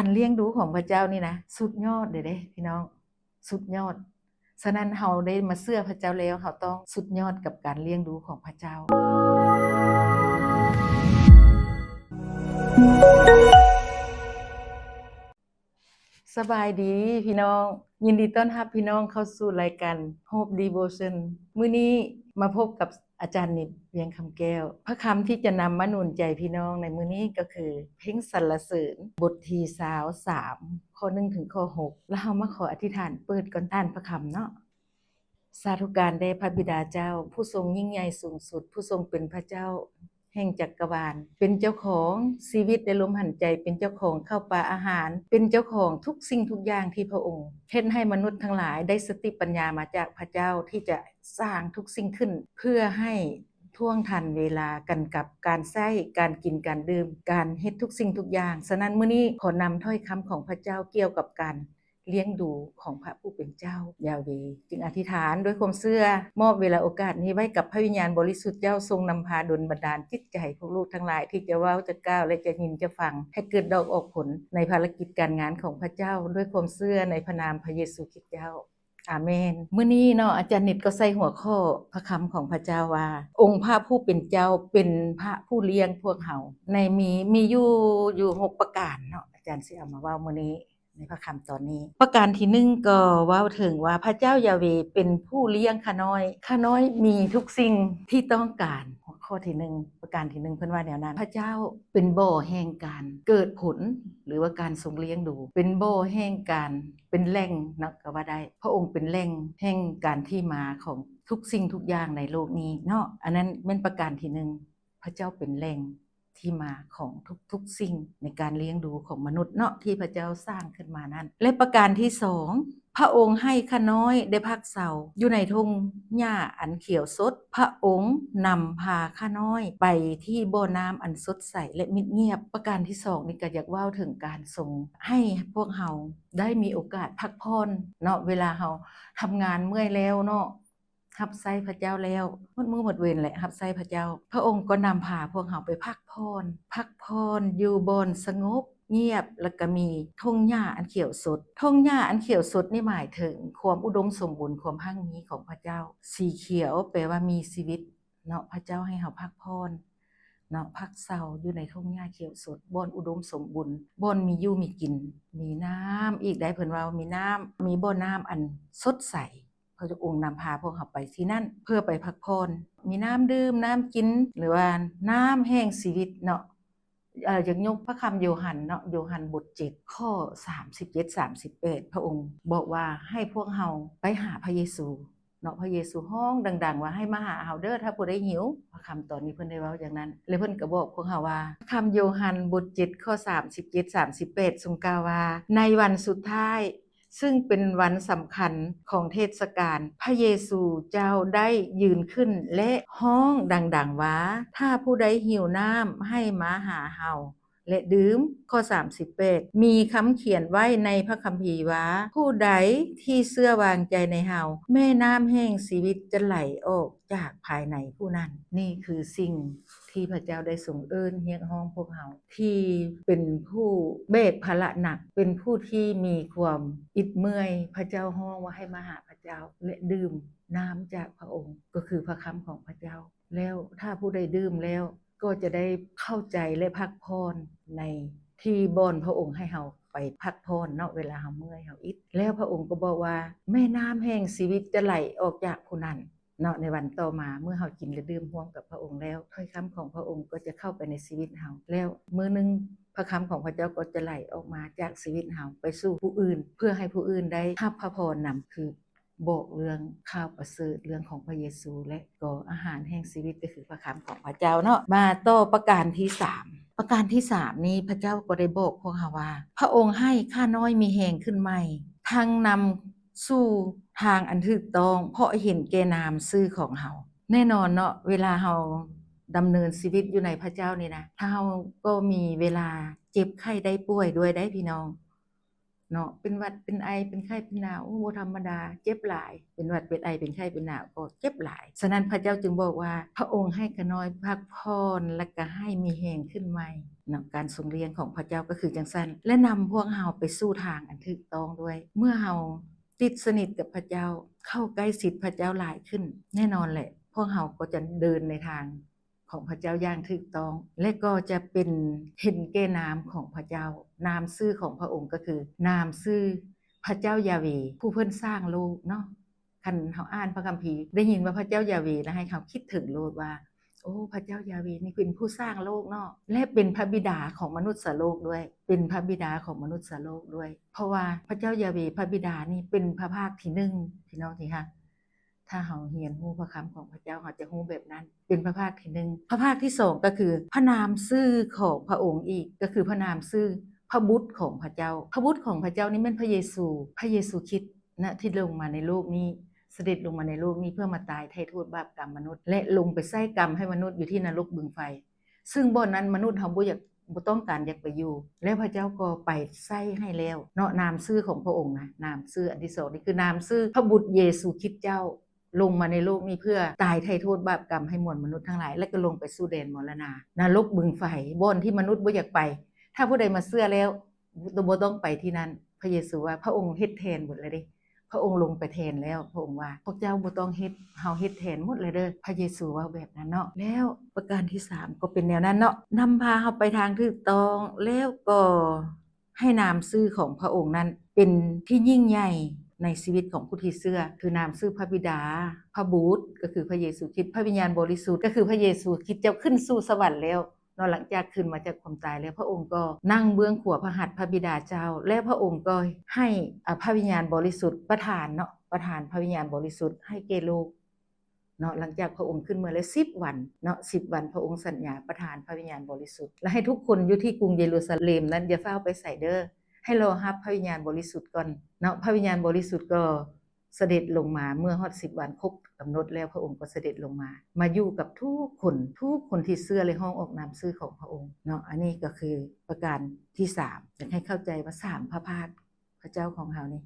ການລ້ຽງດູຂອງພະເຈົ້ານີ້ນະ ສຸດຍອດເດ້ເດ້ພີ່ນ້ອງ, ສຸດຍອດ. ສະນັ້ນເຮົາໄດ້ມາເຊື່ອພະເຈົ້າແລ້ວ ເຮົາຕ້ອງສຸດຍອດກັບການລ້ຽງດູຂອງພະເຈົ້າ. ສະບາຍດີພີ່ນ້ອງ, ຍິນດີຕ້ອນຮັບພີ່ນ້ອງເຂົ້າສູ່ລາຍການ Hope Devotion. ມື້ນີ້ມາພົບກັບອາຈານນິດ ວຽງຄຳແກ້ວ. ພະຄຳທີ່ຈະນຳມາໜູນໃຈພີ່ນ້ອງໃນມື້ນີ້ກໍຄື ເພງສັນລະເສີນ ບົດທີຊາວສາມ ຂໍ້ໜຶ່ງເຖິງຂໍ້ຫົກ ແລ້ວເຮົາມາຂໍອະທິຖານເປີດກ່ອນອ່ານພະຄຳເນາະ. ສາທຸການແດ່ພະບິດາເຈົ້າ ຜູ້ຊົງຍິ່ງໃຫຍ່ສູງສຸດ, ຜູ້ຊົງເປັນພະເຈົ້າແຫ່ງຈັກກະວານ, ເປັນເຈົ້າຂອງຊີວິດ ແລະ ລົມຫາຍໃຈ, ເປັນເຈົ້າຂອງເຂົ້າປາອາຫານ, ເປັນເຈົ້າຂອງທຸກສິ່ງທຸກຢ່າງທີ່ພະອົງເຮັດໃຫ້ມະນຸດທັງຫຼາຍໄດ້ສະຕິປັນຍາມາຈາກພະເຈົ້າ ທີ່ຈະສ້າງທຸກສິ່ງຂຶ້ນ ເພື່ອໃຫ້ທ່ວງທັນເວລາກັນກັບການໃຊ້, ການກິນ, ການດື່ມ, ການເຮັດທຸກສິ່ງທຸກຢ່າງ. ສະນັ້ນ ມື້ນີ້ຂໍນຳຖ້ອຍຄຳຂອງພະເຈົ້າກ່ຽວກັບການ ລ້ຽງດູຂອງພະຜູ້ເປັນເຈົ້າ ຢາເວ ຈຶ່ງອະທິຖານດ້ວຍຄວາມເຊື່ອ ມອບເວລາໂອກາດນີ້ໄວ້ກັບພະວິນຍານບໍລິສຸດເຈົ້າ ຊົງນຳພາດົນບັນດານຈິດໃຈພວກລູກທັງຫຼາຍ ທີ່ຈະເວົ້າ ຈະກ່າວ ແລະ ຈະຍິນ ຈະຟັງ ໃຫ້ເກີດດອກອອກຜົນໃນພາລະກິດການງານຂອງພະເຈົ້າ ດ້ວຍຄວາມເຊື່ອໃນພະນາມພະເຢຊູຄຣິດເຈົ້າ. ອາເມນ. ມື້ນີ້ເນາະ ອາຈານນິດກໍໃສ່ຫົວຂໍ້ພະຄຳຂອງພະເຈົ້າວ່າ ອົງພະຜູ້ເປັນເຈົ້າເປັນພະຜູ້ລ້ຽງພວກເຮົາ ໃນມີ ມີຢູ່ ຢູ່ຫົກປະການເນາະ ອາຈານຊິເອົາມາເວົ້າມື້ນີ້ ໃນພະຄຳຕອນນີ້. ປະການທີໜຶ່ງກໍເວົ້າເຖິງວ່າ ພະເຈົ້າຢາເວເປັນຜູ້ລ້ຽງຂ້ານ້ອຍ, ຂ້ານ້ອຍມີທຸກສິ່ງທີ່ຕ້ອງການ. ຫົວຂໍ້ທີໜຶ່ງ ປະການທີໜຶ່ງ ເພິ່ນວ່າແນວນັ້ນ. ພະເຈົ້າເປັນບໍ່ແຫ່ງການເກີດຜົນ ຫຼືວ່າການຊົງລ້ຽງດູ, ເປັນບໍ່ແຫ່ງການ ເປັນແຫຼ່ງເນາະ ກໍວ່າໄດ້. ພະອົງເປັນແຫຼ່ງແຫ່ງການທີ່ມາຂອງທຸກສິ່ງທຸກຢ່າງໃນໂລກນີ້ເນາະ. ອັນນັ້ນແມ່ນປະການທີໜຶ່ງ ພະເຈົ້າເປັນແຫຼ່ງ ທີ່ມາຂອງທຸກໆສິ່ງໃນການລ້ຽງດູຂອງມະນຸດເນາະ ທີ່ພະເຈົ້າສ້າງຂຶ້ນມານັ້ນ. ແລະ ປະການທີສອງ ພະອົງໃຫ້ຂ້ານ້ອຍໄດ້ພັກເຊົາຢູ່ໃນທົ່ງຫຍ້າອັນຂຽວສົດ. ພະອົງນຳພາຂ້ານ້ອຍໄປທີ່ບໍ່ນ້ຳອັນສົດໃສ ແລະ ມິດງຽບ. ປະການທີສອງນີ້ກໍຢາກເວົ້າເຖິງການຊົງໃຫ້ພວກເຮົາໄດ້ມີໂອກາດພັກຜ່ອນເນາະ ເວລາເຮົາທຳງານເມື່ອຍແລ້ວເນາະ ຮັບໃຊ້ພະເຈົ້າແລ້ວ ໝົດມື້ໝົດເວັນແຫຼະ ຮັບໃຊ້ພະເຈົ້າ. ພະອົງກໍນຳພາພວກເຮົາໄປພັກຜ່ອນ, ພັກຜ່ອນຢູ່ບ່ອນສະຫງົບງຽບ ແລ້ວກໍມີທົ່ງຫຍ້າອັນຂຽວສົດ. ທົ່ງຫຍ້າອັນຂຽວສົດນີ້ໝາຍເຖິງຄວາມອຸດົມສົມບູນ, ຄວາມຮັ່ງມີຂອງພະເຈົ້າ. ສີຂຽວແປວ່າມີຊີວິດເນາະ, ພະເຈົ້າໃຫ້ເຮົາພັກຜ່ອນເນາະ, ພັກເຊົາຢູ່ໃນທົ່ງຫຍ້າຂຽວສົດ, ບ່ອນອຸດົມສົມບູນ, ບ່ອນມີຢູ່ມີກິນ, ມີນ້ຳອີກໄດ໋ ເພິ່ນເວົ້າ ມີນ້ຳ, ມີບໍ່ນ້ຳອັນສົດໃສ. ພະອົງນຳພາພວກເຮົາໄປທີ່ນັ້ນເພື່ອໄປພັກຜ່ອນ, ມີນ້ຳດື່ມ, ນ້ຳກິນ ຫຼືວ່ານ້ຳແຫ່ງຊີວິດເນາະ. ເອີ ຢາກຍົກພະຄຳໂຍຮັນເນາະ, ໂຍຮັນບົດເຈັດ ຂໍ້ສາມສິບເຈັດ ສາມສິບແປດ ພະອົງບອກວ່າໃຫ້ພວກເຮົາໄປຫາພະເຢຊູເນາະ. ພະເຢຊູຮ້ອງດັງໆວ່າ ໃຫ້ມາຫາເຮົາເດີ້ ຖ້າຜູ້ໃດຫິວ. ພະຄຳຕອນນີ້ເພິ່ນໄດ້ເວົ້າຢ່າງນັ້ນ ແລະ ເພິ່ນກໍບອກພວກເຮົາວ່າ ພະຄຳໂຍຮັນບົດເຈັດ ຂໍ້ສາມສິບເຈັດ ສາມສິບແປດ ຊົງກ່າວວ່າ ໃນວັນສຸດທ້າຍ ຊຶ່ງເປັນວັນສຳຄັນຂອງເທດສະການ, ພະເຢຊູເຈົ້າໄດ້ຢືນຂຶ້ນ ແລະ ຮ້ອງດັງໆວ່າ ຖ້າຜູ້ໃດຫິວນ້ຳ ໃຫ້ມາຫາເຮົາ ແລະ ດື່ມ. ຂໍ້ສາມສິບແປດ ມີຄຳຂຽນໄວ້ໃນພະຄຳພີວ່າ ຜູ້ໃດທີ່ເຊື່ອວາງໃຈໃນເຮົາ ແມ່ນ້ຳແຫ່ງຊີວິດຈະໄຫຼອອກຈາກພາຍໃນຜູ້ນັ້ນ. ນີ້ຄືສິ່ງ ທີ່ພະເຈົ້າໄດ້ຊົງເອີ້ນຮຽກຮ້ອງພວກເຮົາ ທີ່ເປັນຜູ້ແບກພາລະໜັກ, ເປັນຜູ້ທີ່ມີຄວາມອິດເມື່ອຍ, ພະເຈົ້າຮ້ອງວ່າໃຫ້ມາຫາພະເຈົ້າ ແລະ ດື່ມນ້ຳຈາກພະອົງ, ກໍຄືພະຄຳຂອງພະເຈົ້າ. ແລ້ວຖ້າຜູ້ໃດດື່ມແລ້ວ ກໍຈະໄດ້ເຂົ້າໃຈ ແລະ ພັກຜ່ອນໃນທີ່ບ່ອນພະອົງໃຫ້ເຮົາໄປພັກຜ່ອນເນາະ ເວລາເຮົາເມື່ອຍເຮົາອິດ. ແລ້ວພະອົງກໍບອກວ່າ ແມ່ນ້ຳແຫ່ງຊີວິດຈະໄຫຼອອກຈາກຜູ້ນັ້ນ. ເນາະ ໃນວັນຕໍ່ມາ ເມື່ອເຮົາກິນ ແລະ ດື່ມຮ່ວມກັບພະອົງແລ້ວ ຖ້ອຍຄຳຂອງພະອົງກໍຈະເຂົ້າໄປໃນຊີວິດເຮົາ ແລ້ວມື້ໜຶ່ງ ພະຄຳຂອງພະເຈົ້າກໍຈະໄຫຼອອກມາຈາກຊີວິດເຮົາໄປສູ່ຜູ້ອື່ນ ເພື່ອໃຫ້ຜູ້ອື່ນໄດ້ຮັບພະພອນນຳ. ຄືບອກເລື່ອງຂ່າວປະເສີດ ເລື່ອງຂອງພະເຢຊູ ແລະ ກໍອາຫານແຫ່ງຊີວິດ ກໍຄືພະຄຳຂອງພະເຈົ້າເນາະ. ມາຕໍ່ປະການທີສາມ ປະການທີສາມນີ້ ພະເຈົ້າກໍໄດ້ບອກພວກເຮົາວ່າ ພະອົງໃຫ້ຂ້ານ້ອຍມີແຮງຂຶ້ນໃໝ່ ທັງນຳ ສູ່ທາງອັນຖືກຕ້ອງ ເພາະເຫັນແກ່ນາມຊື່ຂອງເຮົາ. ແນ່ນອນເນາະ ເວລາເຮົາດຳເນີນຊີວິດຢູ່ໃນພະເຈົ້ານີ້ນະ ເຮົາກໍມີເວລາເຈັບໄຂ້ໄດ້ປ່ວຍດ້ວຍໄດ໋ພີ່ນ້ອງເນາະ. ເປັນຫວັດເປັນໄອ ເປັນໄຂ້ເປັນໜາວ ໂອ້ ບໍ່ທຳມະດາ ເຈັບຫຼາຍ. ເປັນຫວັດເປັນໄອ ເປັນໄຂ້ເປັນໜາວກໍເຈັບຫຼາຍ. ສະນັ້ນພະເຈົ້າຈຶ່ງບອກວ່າ ພະອົງໃຫ້ຂ້ານ້ອຍພັກຜ່ອນ ແລະ ກະໃຫ້ມີແຮງຂຶ້ນໃໝ່. ນຳການຊົງລ້ຽງຂອງພະເຈົ້າກໍຄືຈັ່ງຊັ້ນ ແລະ ນຳພວກເຮົາໄປສູ່ທາງອັນຖືກຕ້ອງດ້ວຍ. ເມື່ອເຮົາຕິດສະໜິດກັບພະເຈົ້າ, ເຂົ້າໃກ້ຊິດພະເຈົ້າຫຼາຍຂຶ້ນ, ແນ່ນອນແຫຼະ ພວກເຮົາກໍຈະເດີນໃນທາງຂອງພະເຈົ້າຢ່າງຖືກຕ້ອງ ແລະ ກໍຈະເປັນເຫັນແກ່ນາມຂອງພະເຈົ້າ. ນາມຊື່ຂອງພະອົງກໍຄືນາມຊື່ພະເຈົ້າຢາເວ ຜູ້ເພິ່ນສ້າງໂລກເນາະ. ຄັນເຮົາອ່ານພະຄຳພີ ໄດ້ຍິນວ່າພະເຈົ້າຢາເວ ແລ້ວໃຫ້ເຮົາຄິດເຖິງໂລດວ່າ ໂອ້ ພະເຈົ້າຢາເວນີ້ເປັນຜູ້ສ້າງໂລກເນາະ ແລະ ເປັນພະບິດາຂອງມະນຸດສະໂລກດ້ວຍ, ເປັນພະບິດາຂອງມະນຸດສະໂລກດ້ວຍ. ເພາະວ່າພະເຈົ້າຢາເວ ພະບິດານີ້ເປັນພະພາກທີໜຶ່ງ ພີ່ນ້ອງທີ່ຮັກ. ຖ້າເຮົາຮຽນຮູ້ພະຄຳຂອງພະເຈົ້າ ເຮົາຈະຮູ້ແບບນັ້ນ ເປັນພະພາກທີໜຶ່ງ. ພະພາກທີສອງກໍຄືພະນາມຊື່ຂອງພະອົງອີກ ກໍຄືພະນາມຊື່ພະບຸດຂອງພະເຈົ້າ. ພະບຸດຂອງພະເຈົ້ານີ້ແມ່ນພະເຢຊູ ພະເຢຊູຄຣິດນະ ທີ່ລົງມາໃນໂລກນີ້ ສະເດັດລົງມາໃນໂລກນີ້ເພື່ອມາຕາຍໄຖ່ໂທດບາບກຳມະນຸດ ແລະ ລົງໄປໃຊ້ກຳໃຫ້ມະນຸດຢູ່ທີ່ນະລົກບຶງໄຟ ຊຶ່ງບ່ອນນັ້ນມະນຸດເຮົາບໍ່ຢາກ ບໍ່ຕ້ອງການຢາກໄປຢູ່ ແລ້ວພະເຈົ້າກໍໄປໃຊ້ໃຫ້ແລ້ວເນາະ. ນາມຊື່ຂອງພະອົງນະ ນາມຊື່ອັນທີສອງນີ້ຄືນາມຊື່ພະບຸດເຢຊູຄຣິດເຈົ້າ ລົງມາໃນໂລກນີ້ເພື່ອຕາຍໄຖ່ໂທດບາບກຳໃຫ້ມວນມະນຸດທັງຫຼາຍ ແລະ ກໍລົງໄປສູ່ແດນມໍລະນາ ນະລົກບຶງໄຟ ບ່ອນທີ່ມະນຸດບໍ່ຢາກໄປ. ຖ້າຜູ້ໃດມາເຊື່ອແລ້ວ ບໍ່ຕ້ອງໄປທີ່ນັ້ນ. ພະເຢຊູວ່າພະອົງເຮັດແທນໝົດແລ້ວເດ້ ພະອົງລົງໄປແທນແລ້ວ. ພະອົງວ່າ ພວກເຈົ້າບໍ່ຕ້ອງເຮັດ ເຮົາເຮັດແທນໝົດແລ້ວເດີ. ພະເຢຊູເວົ້າແບບນັ້ນເນາະ. ແລ້ວປະການທີສາມກໍເປັນແນວນັ້ນເນາະ ນຳພາເຮົາໄປທາງຖືກຕ້ອງ ແລ້ວກໍໃຫ້ນາມຊື່ຂອງພະອົງນັ້ນເປັນທີ່ຍິ່ງໃຫຍ່ໃນຊີວິດຂອງຜູ້ທີ່ເຊື່ອ ຄືນາມຊື່ພະບິດາ, ພະບຸດ ກໍຄືພະເຢຊູຄຣິດ, ພະວິນຍານບໍລິສຸດ ກໍຄືພະເຢຊູຄຣິດເຈົ້າຂຶ້ນສູ່ສະຫວັນແລ້ວ ເນາະ. ຫຼັງຈາກຂຶ້ນມາຈາກຄວາມຕາຍແລ້ວ ພະອົງກໍນັ່ງເບື້ອງຂວາພະຫັດພະບິດາເຈົ້າ ແລະ ພະອົງກໍໃຫ້ ອາ ພະວິນຍານບໍລິສຸດປະທານເນາະ ປະທານພະວິນຍານບໍລິສຸດໃຫ້ແກ່ໂລກເນາະ. ຫຼັງຈາກພະອົງຂຶ້ນເມືອແລ້ວສິບວັນເນາະ ສິບວັນ ພະອົງສັນຍາປະທານພະວິນຍານບໍລິສຸດ ແລະ ໃຫ້ທຸກຄົນຢູ່ທີ່ກຸງເຢຣູຊາເລັມນັ້ນຢ່າຟ້າວໄປໃສເດີ ໃຫ້ລໍຮັບພະວິນຍານບໍລິສຸດກ່ອນເນາະ. ພະວິນຍານບໍລິສຸດກໍ ສະເດັດລົງມາເມື່ອຮອດສິບວັນຄົບກຳນົດແລ້ວ ພະອົງກໍສະເດັດລົງມາ ມາຢູ່ກັບທຸກຄົນ ທຸກຄົນທີ່ເຊື່ອ ແລະ ຮ້ອງອອກນາມຊື່ຂອງພະອົງເນາະ. ອັນນີ້ກໍຄືປະການທີສາມ ຢາກໃຫ້ເຂົ້າໃຈວ່າສາມພະພາກພະເຈົ້າຂອງເຮົານີ້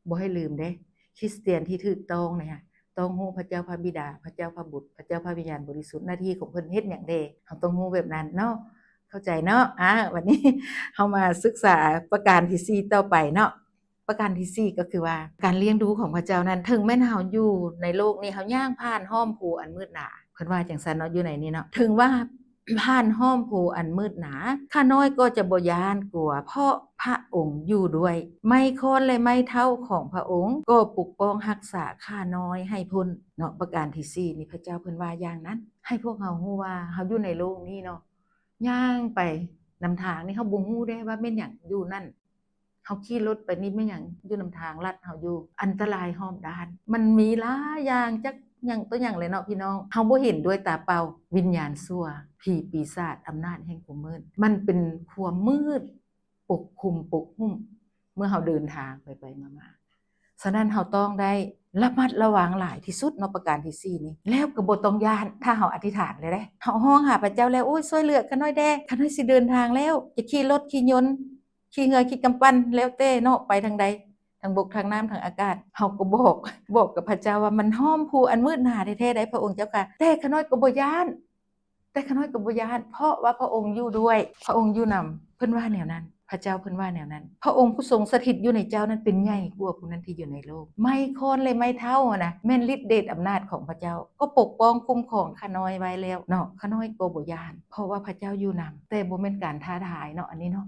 ບໍ່ໃຫ້ລືມເດ້. ຄຣິສຕຽນທີ່ຖືກຕ້ອງນີ້ ຕ້ອງຮູ້ພະເຈົ້າພະບິດາ, ພະເຈົ້າພະບຸດ, ພະເຈົ້າພະວິນຍານບໍລິສຸດ. ໜ້າທີ່ຂອງເພິ່ນເຮັດຫຍັງແດ່ ເຮົາຕ້ອງຮູ້ແບບນັ້ນເນາະ ເຂົ້າໃຈເນາະ. ອາ ບັດນີ້ເຮົາມາສຶກສາປະການທີສີ່ຕໍ່ໄປເນາະ. ປະການທີສີ່ກໍຄືວ່າ ການລ້ຽງດູຂອງພະເຈົ້ານັ້ນ ເຖິງແມ່ນເຮົາຢູ່ໃນໂລກນີ້ ເຮົາຍ່າງຜ່ານຮ່ອມພູອັນມືດໜາ ເພິ່ນວ່າຈັ່ງຊັ້ນເນາະ ຢູ່ໃນນີ້ເນາະ ເຖິງວ່າຜ່ານຮ່ອມພູອັນມືດໜາ ຂ້ານ້ອຍກໍຈະບໍ່ຢ້ານກົວ ເພາະພະອົງຢູ່ດ້ວຍ ໄມ້ຄ້ອນ ແລະ ໄມ້ເທົ້າຂອງພະອົງກໍປົກປ້ອງຮັກສາຂ້ານ້ອຍໃຫ້ພົ້ນເນາະ. ປະການທີສີ່ນີ້ ພະເຈົ້າເພິ່ນວ່າຢ່າງນັ້ນ ໃຫ້ພວກເຮົາຮູ້ວ່າເຮົາຢູ່ໃນໂລກນີ້ເນາະ ຍ່າງໄປນຳທາງນີ້ ເຮົາບໍ່ຮູ້ເດ້ວ່າແມ່ນຫຍັງຢູ່ນັ້ນ ເຮົາຂີ່ລົດໄປນີ້ແມ່ນຫຍັງຢູ່ນຳທາງລັດເຮົາຢູ່ ອັນຕະລາຍຮອບດ້ານ ມັນມີຫຼາຍຢ່າງ ຈັກຫຍັງຕໍ່ຫຍັງແຫຼະເນາະພີ່ນ້ອງ ເຮົາບໍ່ເຫັນດ້ວຍຕາເປົ່າ. ວິນຍານຊົ່ວ ຜີປີສາດ ອຳນາດແຫ່ງຄວາມມືດ ມັນເປັນຄວາມມືດປົກຄຸມປົກຫຸ້ມ ເມື່ອເຮົາເດີນທາງໄປໆມາໆ. ສະນັ້ນເຮົາຕ້ອງໄດ້ລະມັດລະວັງຫຼາຍທີ່ສຸດເນາະ ປະການທີສີ່ນີ້ ແລ້ວກໍບໍ່ຕ້ອງຢ້ານ ຖ້າເຮົາອະທິຖານແລ້ວເດ້ ເຮົາຮ້ອງຫາພະເຈົ້າແລ້ວ ໂອ້ຍ ຊ່ວຍເຫຼືອຂ້ານ້ອຍແດ່ ຂ້ານ້ອຍຊິເດີນທາງແລ້ວ ຈະຂີ່ລົດຂີ່ຍົນ ຂີ່ເຮືອຂີ່ກຳປັ່ນ ແລ້ວແຕ່ເນາະ ໄປທາງໃດ ທາງບົກ ທາງນ້ຳ ທາງອາກາດ ເຮົາກໍບອກ ບອກກັບພະເຈົ້າວ່າ ມັນຮ່ອມພູອັນມືດໜາແທ້ໆໃດ໋ ພະອົງເຈົ້າຂ້າ ແຕ່ຂ້ານ້ອຍກໍບໍ່ຢ້ານ ແຕ່ຂ້ານ້ອຍກໍບໍ່ຢ້ານ ເພາະວ່າພະອົງຢູ່ດ້ວຍ ພະອົງຢູ່ນຳ ເພິ່ນວ່າແນວນັ້ນ ພະເຈົ້າເພິ່ນວ່າແນວນັ້ນ. ພະອົງຜູ້ຊົງສະຖິດຢູ່ໃນເຈົ້ານັ້ນເປັນໃຫຍ່ກວ່າຜູ້ນັ້ນທີ່ຢູ່ໃນໂລກ. ໄມ້ຄ້ອນ ແລະ ໄມ້ເທົ້າຫັ້ນນະ ແມ່ນລິດເດດອຳນາດຂອງພະເຈົ້າ ກໍປົກປ້ອງຄຸ້ມຄອງຂ້ານ້ອຍໄວ້ແລ້ວເນາະ ຂ້ານ້ອຍກໍບໍ່ຢ້ານ ເພາະວ່າພະເຈົ້າຢູ່ນຳ. ແຕ່ບໍ່ແມ່ນການທ້າທາຍເນາະ ອັນນີ້ເນາະ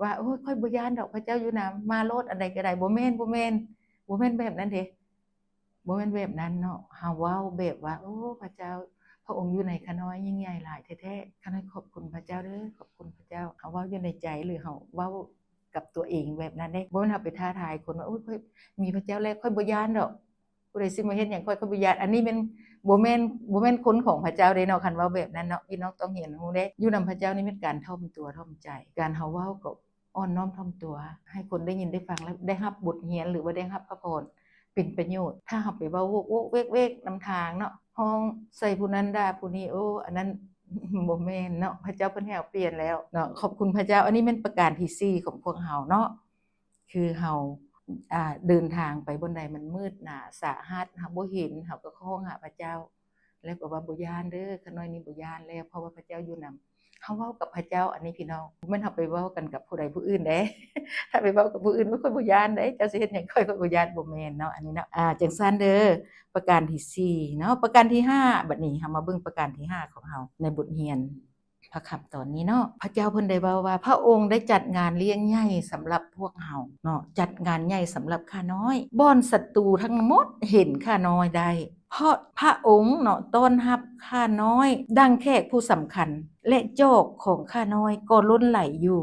ວ່າ ໂອ້ຍ ຂ້ອຍບໍ່ຢ້ານດອກ ພະເຈົ້າຢູ່ນຳ ມາໂລດ ອັນໃດກໍໄດ້ ບໍ່ແມ່ນ ບໍ່ແມ່ນ ບໍ່ແມ່ນແບບນັ້ນເດ້ ບໍ່ແມ່ນແບບນັ້ນເນາະ. ເຮົາເວົ້າແບບວ່າ ໂອ້ ພະເຈົ້າ ພະອົງຢູ່ໃນຂ້ານ້ອຍຍິ່ງໃຫຍ່ຫຼາຍແທ້ໆ ຂ້ານ້ອຍຂອບຄຸນພະເຈົ້າເດີ ຂອບຄຸນພະເຈົ້າ. ເຮົາເວົ້າຢູ່ໃນໃຈ ຫຼື ເຮົາເວົ້າກັບຕົວເອງແບບນັ້ນເດ້ ບໍ່ແມ່ນເຮົາໄປທ້າທາຍຄົນວ່າ ໂອ້ຍ ຂ້ອຍມີພະເຈົ້າແລ້ວ ຂ້ອຍບໍ່ຢ້ານດອກ ຜູ້ໃດຊິມາເຮັດຫຍັງຂ້ອຍ ຂ້ອຍບໍ່ຢ້ານ. ອັນນີ້ແມ່ນ ບໍ່ແມ່ນ ບໍ່ແມ່ນຄົນຂອງພະເຈົ້າເດ້ເນາະ ຄັນເວົ້າແບບນັ້ນເນາະ ພີ່ນ້ອງຕ້ອງຮຽນຮູ້ເດ້. ຢູ່ນຳພະເຈົ້ານີ້ແມ່ນການຖ່ອມຕົວຖ່ອມໃຈ ການເຮົາເວົ້າກໍອ່ອນນ້ອມຖ່ອມຕົວ ໃຫ້ຄົນໄດ້ຍິນໄດ້ຟັງ ແລະ ໄດ້ຮັບບົດຮຽນ ຫຼືວ່າໄດ້ຮັບພະພອນເປັນປະໂຫຍດ. ຖ້າເຮົາໄປເວົ້າໂວກໆເວກໆນຳທາງເນາະ ຮ້ອງໃສ່ຜູ້ນັ້ນດ່າຜູ້ນີ້ ໂອ້ ອັນນັ້ນບໍ່ແມ່ນເນາະ ພະເຈົ້າເພິ່ນໃຫ້ເຮົາປ່ຽນແລ້ວເນາະ. ຂອບຄຸນພະເຈົ້າ ອັນນີ້ແມ່ນປະການທີສີ່ຂອງພວກເຮົາເນາະ ຄືເຮົາ ອ່າ ເດີນທາງໄປບ່ອນໃດມັນມືດໜາສາຫັດ ເຮົາບໍ່ເຫັນ ເຮົາກໍຮ້ອງຫາພະເຈົ້າ ແລ້ວກໍວ່າ ບໍ່ຢ້ານເດີ ຂ້ານ້ອຍນີ້ບໍ່ຢ້ານແລ້ວ ເພາະວ່າພະເຈົ້າຢູ່ນຳ. ເຮົາເວົ້າກັບພະເຈົ້າ ອັນນີ້ພີ່ນ້ອງ ບໍ່ແມ່ນເຮົາໄປເວົ້າກັນກັບຜູ້ໃດຜູ້ອື່ນເດ້. ຖ້າໄປເວົ້າກັບຜູ້ອື່ນ ໂອ້ຍ ຂ້ອຍບໍ່ຢ້ານເດ້ ເຈົ້າຊິເຮັດຫຍັງຂ້ອຍ ຂ້ອຍບໍ່ຢ້ານ ບໍ່ແມ່ນເນາະ ອັນນີ້ເນາະ. ອ່າ ຈັ່ງຊັ້ນເດີ ປະການທີສີ່ເນາະ. ປະການທີຫ້າ ບັດນີ້ເຮົາມາເບິ່ງປະການທີຫ້າຂອງເຮົາໃນບົດຮຽນ ພະຄຳຕອນນີ້ເນາະ. ພະເຈົ້າເພິ່ນໄດ້ເວົ້າວ່າ ພະອົງໄດ້ຈັດງານລ້ຽງໃຫຍ່ສຳລັບພວກເຮົາເນາະ, ຈັດງານໃຫຍ່ສຳລັບຂ້ານ້ອຍ ບ່ອນສັດຕູທັງໝົດເຫັນຂ້ານ້ອຍໄດ້ ເພາະພະອົງເນາະ ຕ້ອນຮັບຂ້ານ້ອຍດັ່ງແຂກຜູ້ສຳຄັນ ແລະ ຈອກຂອງຂ້ານ້ອຍກໍລົ້ນໄຫຼຢູ່.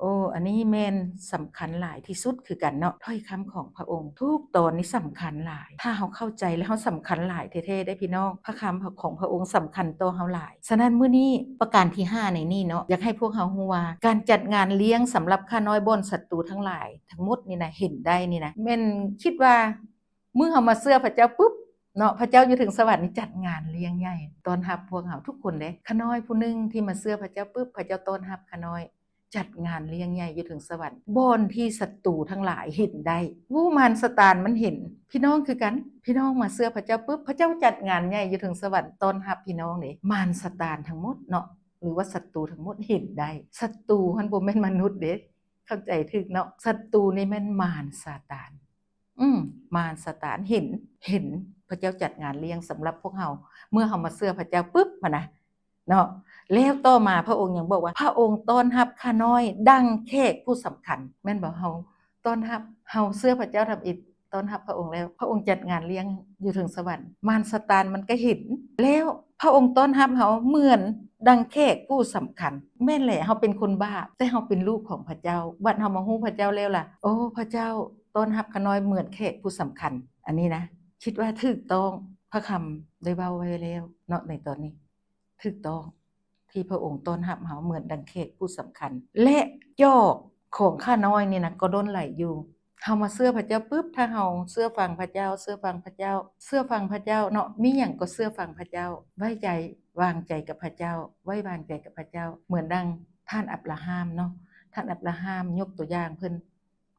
ໂອ້ ອັນນີ້ແມ່ນສຳຄັນຫຼາຍທີ່ສຸດຄືກັນເນາະ. ຖ້ອຍຄຳຂອງພະອົງທຸກຕອນນີ້ສຳຄັນຫຼາຍ. ຖ້າເຮົາເຂົ້າໃຈແລ້ວ ເຮົາສຳຄັນຫຼາຍແທ້ໆເດ້ພີ່ນ້ອງ. ພະຄຳຂອງພະອົງສຳຄັນຕໍ່ເຮົາຫຼາຍ. ສະນັ້ນ ມື້ນີ້ປະການທີຫ້າໃນນີ້ເນາະ ຢາກໃຫ້ພວກເຮົາຮູ້ວ່າ ການຈັດງານລ້ຽງສຳລັບຂ້ານ້ອຍບ່ອນສັດຕູທັງຫຼາຍທັງໝົດນີ້ນະ ເຫັນໄດ້ນີ້ນະ ແມ່ນຄິດວ່າ ມື້ເຮົາມາເຊື່ອພະເຈົ້າປຶບເນາະ ພະເຈົ້າຢູ່ເທິງສະຫວັນນີ້ຈັດງານລ້ຽງໃຫຍ່ຕ້ອນຮັບພວກເຮົາທຸກຄົນເດ້. ຂ້ານ້ອຍຜູ້ໜຶ່ງທີ່ມາເຊື່ອພະເຈົ້າປຶບ ພະເຈົ້າຕ້ອນຮັບຂ້ານ້ອຍ ຈັດງານລ້ຽງໃຫຍ່ຢູ່ເທິງສະຫວັນ ບ່ອນທີ່ສັດຕູທັງຫຼາຍເຫັນໄດ້. ວູ ມານຊາຕານມັນເຫັນ. ພີ່ນ້ອງຄືກັນ ພີ່ນ້ອງມາເຊື່ອພະເຈົ້າປຶບ ພະເຈົ້າຈັດງານໃຫຍ່ຢູ່ເທິງສະຫວັນຕ້ອນຮັບພີ່ນ້ອງເດ້. ມານຊາຕານທັງໝົດເນາະ ຫຼືວ່າສັດຕູທັງໝົດເຫັນໄດ້. ສັດຕູຫັ້ນບໍ່ແມ່ນມະນຸດເດ້ ເຂົ້າໃຈຖືກເນາະ. ສັດຕູນີ້ແມ່ນມານຊາຕານ. ອືມ ມານຊາຕານເຫັນ ເຫັນພະເຈົ້າຈັດງານລ້ຽງສຳລັບພວກເຮົາ ເມື່ອເຮົາມາເຊື່ອພະເຈົ້າປຶບຫັ້ນນະເນາະ. ແລ້ວຕໍ່ມາພະອົງຍັງບອກວ່າ ພະອົງຕ້ອນຮັບຂ້ານ້ອຍດັ່ງແຂກຜູ້ສຳຄັນ ແມ່ນບໍ່? ເຮົາຕ້ອນຮັບ ເຮົາເຊື່ອພະເຈົ້າທຳອິດ ຕ້ອນຮັບພະອົງແລ້ວ ພະອົງຈັດງານລ້ຽງຢູ່ເທິງສະຫວັນ ມານຊາຕານມັນກໍເຫັນ ແລ້ວພະອົງຕ້ອນຮັບເຮົາເໝືອນດັ່ງແຂກຜູ້ສຳຄັນ. ແມ່ນແຫຼະ ເຮົາເປັນຄົນບາບ ແຕ່ເຮົາເປັນລູກຂອງພະເຈົ້າ. ບັດເຮົາມາຮູ້ພະເຈົ້າແລ້ວລະ ໂອ້ ພະເຈົ້າ ຕ້ອນຮັບຂ້ານ້ອຍເໝືອນແຂກຜູ້ສຳຄັນ. ອັນນີ້ນະ ຄິດວ່າຖືກຕ້ອງ ພະຄຳໄດ້ເວົ້າໄວ້ແລ້ວເນາະ ໃນຕອນນີ້ ຖືກຕ້ອງ ທີ່ພະອົງຕ້ອນຮັບເຮົາເໝືອນດັ່ງແຂກຜູ້ສຳຄັນ ແລະ ຈອກຂອງຂ້ານ້ອຍນີ້ນະກໍລົ້ນໄຫຼຢູ່. ເຮົາມາເຊື່ອພະເຈົ້າປຶບ ຖ້າເຮົາເຊື່ອຟັງພະເຈົ້າ ເຊື່ອຟັງພະເຈົ້າ ເຊື່ອຟັງພະເຈົ້າເນາະ ມີຫຍັງກໍເຊື່ອຟັງພະເຈົ້າ ໄວ້ໃຈວາງໃຈກັບພະເຈົ້າ ໄວ້ວາງໃຈກັບພະເຈົ້າ ເໝືອນດັ່ງທ່ານອັບຣາຮາມເນາະ. ທ່ານອັບຣາຮາມຍົກຕົວຢ່າງເພິ່ນ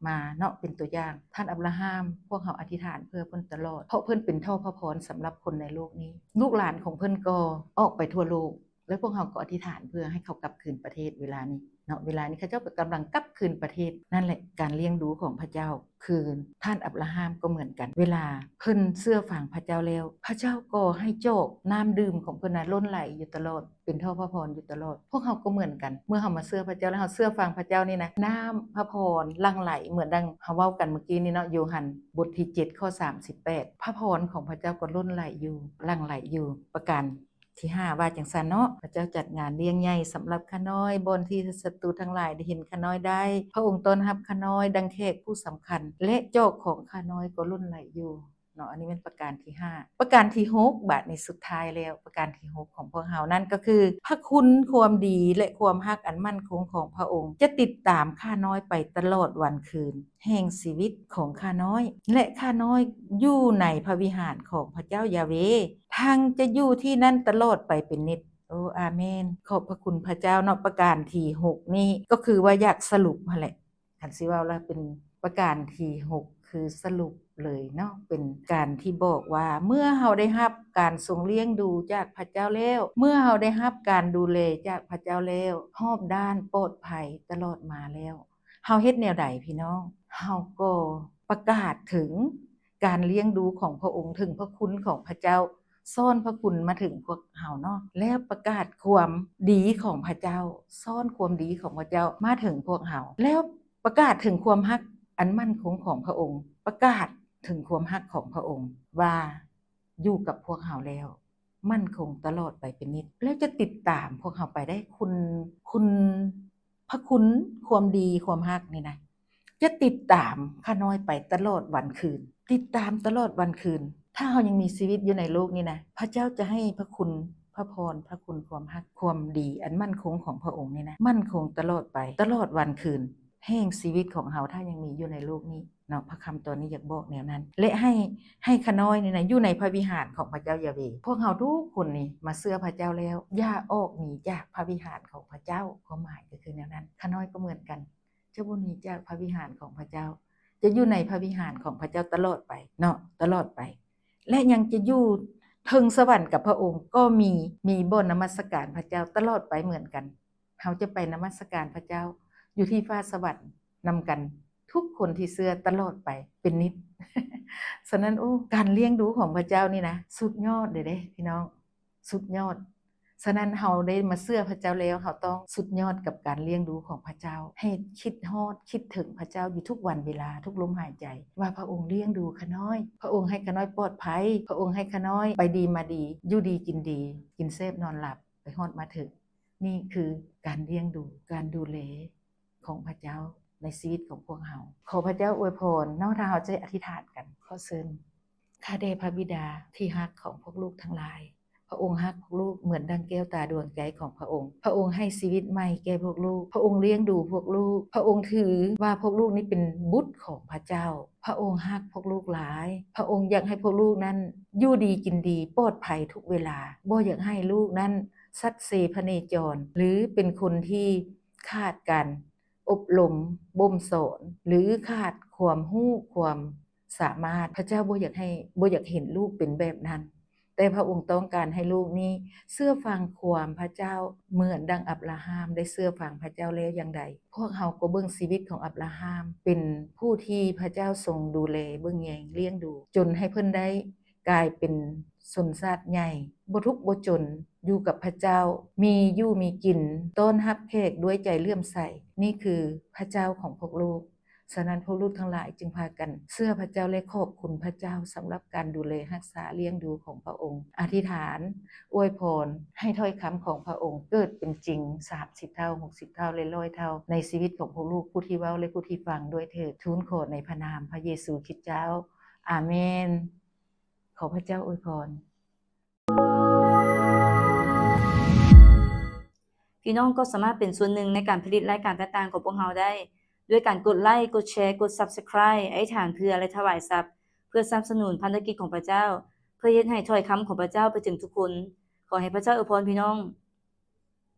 ມາເນາະ ເປັນຕົວຢ່າງ. ທ່ານອັບຣາຮາມ ພວກເຮົາອະທິຖານເພື່ອເພິ່ນຕະຫຼອດ ເພາະເພິ່ນເປັນທໍ່ພະພອນສຳລັບຄົນໃນໂລກນີ້. ລູກຫຼານຂອງເພິ່ນກໍອອກໄປທົ່ວໂລກ ແລະ ພວກເຮົາກໍອະທິຖານເພື່ອໃຫ້ເຂົາກັບຄືນປະເທດເວລານີ້ເນາະ. ເວລານີ້ເຂົາເຈົ້າກໍກຳລັງກັບຄືນປະເທດ. ນັ້ນແຫຼະ ການລ້ຽງດູຂອງພະເຈົ້າ ຄືທ່ານອັບຣາຮາມກໍເໝືອນກັນ. ເວລາເພິ່ນເຊື່ອຟັງພະເຈົ້າແລ້ວ ພະເຈົ້າກໍໃຫ້ຈອກນ້ຳດື່ມຂອງເພິ່ນນະລົ້ນໄຫຼຢູ່ຕະຫຼອດ ເປັນທໍ່ພະພອນຢູ່ຕະຫຼອດ. ພວກເຮົາກໍເໝືອນກັນ ເມື່ອເຮົາມາເຊື່ອພະເຈົ້າແລ້ວ ເຮົາເຊື່ອຟັງພະເຈົ້ານີ້ນະ ນ້ຳພະພອນຫຼັ່ງໄຫຼ ເໝືອນດັ່ງເຮົາເວົ້າກັນມື້ກີ້ນີ້ເນາະ ໂຢຮັນບົດທີເຈັດ ຂໍ້ສາມສິບແປດ ພະພອນຂອງພະເຈົ້າກໍລົ້ນໄຫຼຢູ່ ຫຼັ່ງໄຫຼຢູ່. ປະການທີຫ້າວ່າຈັ່ງຊັ້ນເນາະ. ພະເຈົ້າຈັດງານລ້ຽງໃຫຍ່ສຳລັບຂ້ານ້ອຍ ບ່ອນທີ່ສັດຕູທັງຫຼາຍໄດ້ເຫັນຂ້ານ້ອຍໄດ້. ພະອົງຕ້ອນຮັບຂ້ານ້ອຍດັ່ງແຂກຜູ້ສຳຄັນ ແລະ ຈອກຂອງຂ້ານ້ອຍກໍລົ້ນໄຫຼຢູ່. ເນາະ ອັນນີ້ແມ່ນປະການທີຫ້າ. ປະການທີຫົກ ບາດນີ້ສຸດທ້າຍແລ້ວ ປະການທີຫົກຂອງພວກເຮົານັ້ນກໍຄື ພະຄຸນ ຄວາມດີ ແລະ ຄວາມຮັກອັນໝັ້ນຄົງຂອງພະອົງ ຈະຕິດຕາມຂ້ານ້ອຍໄປຕະຫຼອດວັນຄືນແຫ່ງຊີວິດຂອງຂ້ານ້ອຍ ແລະ ຂ້ານ້ອຍຢູ່ໃນພະວິຫານຂອງພະເຈົ້າຢາເວ ທັງຈະຢູ່ທີ່ນັ້ນຕະຫຼອດໄປເປັນນິດ. ໂອ ອາເມນ. ຂອບພະຄຸນພະເຈົ້າເນາະ. ປະການທີຫົກນີ້ກໍຄືວ່າຢາກສະຫຼຸບຫັ້ນແຫຼະ. ຄັນຊິເວົ້າລະເປັນປະການທີຫົກ ຄືສະຫຼຸບເລີຍເນາະ ເປັນການທີ່ບອກວ່າ ເມື່ອເຮົາໄດ້ຮັບການຊົງລ້ຽງດູຈາກພະເຈົ້າແລ້ວ, ເມື່ອເຮົາໄດ້ຮັບການດູແລຈາກພະເຈົ້າແລ້ວ ຮອບດ້ານປອດໄພຕະຫຼອດມາແລ້ວ, ເຮົາເຮັດແນວໃດພີ່ນ້ອງ? ເຮົາກໍປະກາດເຖິງການລ້ຽງດູຂອງພະອົງ, ເຖິງພະຄຸນຂອງພະເຈົ້າ, ຊ້ອນພະຄຸນມາເຖິງພວກເຮົາເນາະ ແລ້ວປະກາດຄວາມດີຂອງພະເຈົ້າ, ຊ້ອນຄວາມດີຂອງພະເຈົ້າມາເຖິງພວກເຮົາ ແລ້ວ ປະກາດເຖິງຄວາມຮັກອັນໝັ້ນຄົງຂອງພະອົງ, ປະກາດເຖິງຄວາມຮັກຂອງພະອົງວ່າຢູ່ກັບພວກເຮົາແລ້ວໝັ້ນຄົງຕະຫຼອດໄປເປັນນິດ ແລ້ວຈະຕິດຕາມພວກເຮົາໄປໄດ້. ຄຸນ ຄຸນ ພະຄຸນ ຄວາມດີ ຄວາມຮັກນີ້ນະ ຈະຕິດຕາມຂ້ານ້ອຍໄປຕະຫຼອດວັນຄືນ, ຕິດຕາມຕະຫຼອດວັນຄືນ. ຖ້າເຮົາຍັງມີຊີວິດຢູ່ໃນໂລກນີ້ນະ, ພະເຈົ້າຈະໃຫ້ພະຄຸນ ພະພອນ, ພະຄຸນ ຄວາມຮັກ ຄວາມດີອັນໝັ້ນຄົງຂອງພະອົງນີ້ນະ ໝັ້ນຄົງຕະຫຼອດໄປ, ຕະຫຼອດວັນຄືນ ແຫ່ງຊີວິດຂອງເຮົາ ຖ້າຍັງມີຢູ່ໃນໂລກນີ້ເນາະ. ພະຄຳຕອນນີ້ຢາກບອກແນວນັ້ນ ແລະ ໃຫ້ ໃຫ້ຂ້ານ້ອຍນີ້ນະ ຢູ່ໃນພະວິຫານຂອງພະເຈົ້າຢາເວ. ພວກເຮົາທຸກຄົນນີ້ມາເຊື່ອພະເຈົ້າແລ້ວ ຢ່າອອກໜີຈາກພະວິຫານຂອງພະເຈົ້າ. ຄວາມໝາຍກໍຄືແນວນັ້ນ. ຂ້ານ້ອຍກໍເໝືອນກັນ, ເຈົ້າບໍ່ໜີຈາກພະວິຫານຂອງພະເຈົ້າ, ຈະຢູ່ໃນພະວິຫານຂອງພະເຈົ້າຕະຫຼອດໄປເນາະ, ຕະຫຼອດໄປ ແລະ ຍັງຈະຢູ່ເທິງສະຫວັນກັບພະອົງກໍມີ, ມີບ່ອນນະມັດສະການພະເຈົ້າຕະຫຼອດໄປເໝືອນກັນ. ເຮົາຈະໄປນະມັດສະການພະເຈົ້າຢູ່ທີ່ຟ້າສະຫວັນນຳກັນ ທຸກຄົນທີ່ເຊື່ອຕະຫຼອດໄປເປັນນິດ. ສະນັ້ນ ໂອ້ ການລ້ຽງດູຂອງພະເຈົ້ານີ້ນະ ສຸດຍອດເດ້ເດ້ພີ່ນ້ອງ ສຸດຍອດ. ສະນັ້ນ ເຮົາໄດ້ມາເຊື່ອພະເຈົ້າແລ້ວ ເຮົາຕ້ອງສຸດຍອດກັບການລ້ຽງດູຂອງພະເຈົ້າ. ໃຫ້ຄິດຮອດ ຄິດເຖິງພະເຈົ້າຢູ່ທຸກວັນເວລາ ທຸກລົມຫາຍໃຈ ວ່າພະອົງລ້ຽງດູຂ້ານ້ອຍ, ພະອົງໃຫ້ຂ້ານ້ອຍປອດໄພ, ພະອົງໃຫ້ຂ້ານ້ອຍໄປດີມາດີ, ຢູ່ດີກິນດີ, ກິນແຊບນອນຫຼັບ ໄປຮອດມາເຖິງ. ນີ້ຄືການລ້ຽງດູ ການດູແລຂອງພະເຈົ້າໃນຊີວິດຂອງພວກເຮົາ. ຂໍພະເຈົ້າອວຍພອນເນາະ ຖ້າເຮົາຈະອະທິຖານກັນ. ຂໍເຊີນ. ຂ້າແດ່ພະບິດາທີ່ຮັກຂອງພວກລູກທັງຫຼາຍ, ພະອົງຮັກພວກລູກເໝືອນດັ່ງແກ້ວຕາດວງໃຈຂອງພະອົງ. ພະອົງໃຫ້ຊີວິດໃໝ່ແກ່ພວກລູກ. ພະອົງລ້ຽງດູພວກລູກ. ພະອົງຖືວ່າພວກລູກນີ້ເປັນບຸດຂອງພະເຈົ້າ. ພະອົງຮັກພວກລູກຫຼາຍ. ພະອົງຢາກໃຫ້ພວກລູກນັ້ນຢູ່ດີກິນດີ, ປອດໄພທຸກເວລາ. ບໍ່ຢາກໃຫ້ລູກນັ້ນສັດເຊພະເນຈອນ ຫຼື ເປັນຄົນທີ່ຂາດການອົບຮົມບົ່ມສອນ ຫຼື ຂາດຄວາມຮູ້ຄວາມສາມາດ. ພະເຈົ້າບໍ່ຢາກໃຫ້ ບໍ່ຢາກເຫັນລູກເປັນແບບນັ້ນ. ແຕ່ພະອົງຕ້ອງການໃຫ້ລູກນີ້ເຊື່ອຟັງຄວາມພະເຈົ້າ ເໝືອນດັ່ງອັບລາຮາມໄດ້ເຊື່ອຟັງພະເຈົ້າແລ້ວຢ່າງໃດ. ພວກເຮົາກໍເບິ່ງຊີວິດຂອງອັບລາຮາມ ເປັນຜູ້ທີ່ພະເຈົ້າຊົງດູແລເບິ່ງແຍງລ້ຽງດູ ຈົນໃຫ້ເພິ່ນໄດ້ກາຍເປັນຊົນຊາດໃຫຍ່ ບໍ່ທຸກບໍ່ຈົນ ຢູ່ກັບພະເຈົ້າ ມີຢູ່ມີກິນ ຕ້ອນຮັບແຂກດ້ວຍໃຈເຫຼື້ອມໃສ. ນີ້ຄືພະເຈົ້າຂອງພວກລູກ. ສະນັ້ນ ພວກລູກທັງຫຼາຍຈຶ່ງພາກັນເຊື່ອພະເຈົ້າ ແລະ ຂອບຄຸນພະເຈົ້າສຳລັບການດູແລຮັກສາລ້ຽງດູຂອງພະອົງ. ອະທິຖານອວຍພອນໃຫ້ຖ້ອຍຄຳຂອງພະອົງເກີດເປັນຈິງສາມສິບເທົ່າ, ຫົກສິບເທົ່າ ແລະ ຮ້ອຍເທົ່າ ໃນຊີວິດຂອງພວກລູກຜູ້ທີ່ເວົ້າ ແລະ ຜູ້ທີ່ຟັງດ້ວຍເທີດ. ທູນຂໍໃນພະນາມພະເຢຊູຄຣິດເຈົ້າ. ອາເມນ. ຂໍພະເຈົ້າອວຍພອນ. ພີ່ນ້ອງກໍສາມາດເປັນສ່ວນໜຶ່ງໃນການຜະລິດລາຍການຕ່າງໆຂອງພວກເຮົາໄດ້ ດ້ວຍການກົດໄລ, ກົດແຊ, ກົດ Subscribe, ອະທິຖານເພື່ອ ແລະ ຖວາຍຊັບ ເພື່ອສະໜັບສະໜູນພັນທະກິດຂອງພະເຈົ້າ, ເພື່ອເຮັດໃຫ້ຖ້ອຍຄຳຂອງພະເຈົ້າໄປເຖິງທຸກຄົນ. ຂໍໃຫ້ພະເຈົ້າອວຍພອນພີ່ນ້ອງ.